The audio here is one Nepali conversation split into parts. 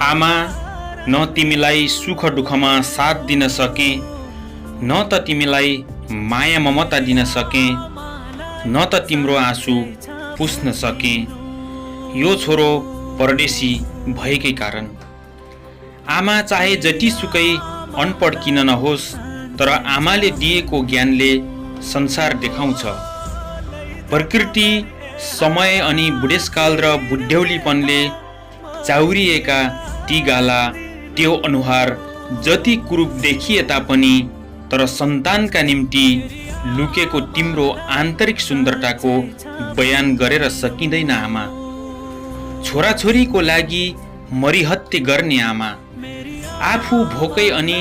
आमा, न तिमीलाई सुख दुःखमा साथ दिन सके, न त तिमीलाई माया ममता दिन सके, न त तिम्रो आँसु पुस्न सके। यो छोरो परदेशी भएकै कारण। आमा चाहे जतिसुकै अनपढ किन नहोस्, तर आमाले दिएको ज्ञानले संसार देखाउँछ। प्रकृति, समय अनि बुढेसकाल र बुढ्यौलीपनले चाउरिएका ती गाला, त्यो अनुहार जति कुरूप देखिए तापनि, तर सन्तानका निम्ति लुकेको तिम्रो आन्तरिक सुन्दरताको बयान गरेर सकिँदैन आमा। छोराछोरीको लागि मरिहत्ते गर्ने आमा, आफू भोकै अनि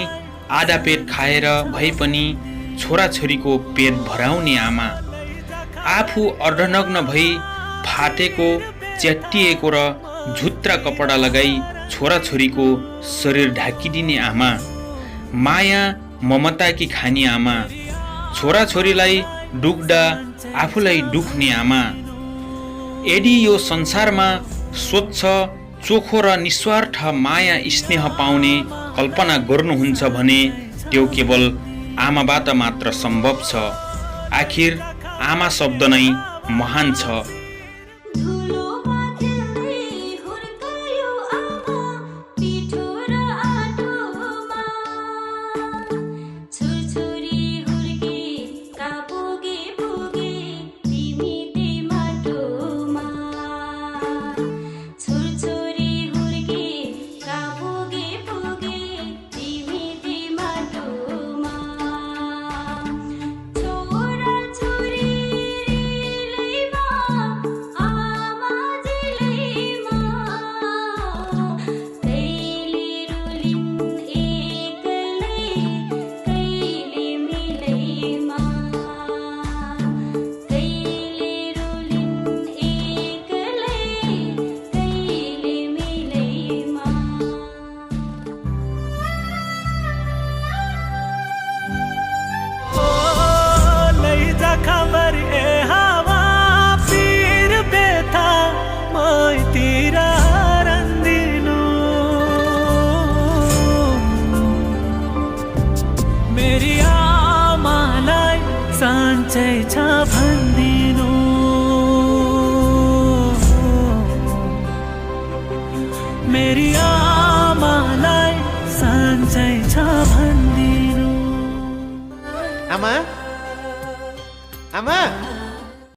आधा पेट खाएर भए पनि छोराछोरीको पेट भराउने आमा, आफू अर्धनग्न भई फाटेको, च्याटिएको र झुत्रा कपडा लगाई छोराछोरीको शरीर ढाकिदिने आमा, माया ममताकी खानी आमा, छोराछोरीलाई दुख्दा आफूलाई दुख्ने आमा। यदि यो संसारमा स्वच्छ, चोखो र निस्वार्थ माया स्नेह पाउने कल्पना गर्नुहुन्छ भने त्यो केवल आमाबाट मात्र सम्भव छ। आखिर आमा शब्द नै महान छ। खबर ए हवा पीर बेथा मैतिर रन्दिनु, मेरी आमालाई सन्चै छ भन्दिनु, मेरी आमालाई सन्चै छ भन्दिनु। आमा, आमा।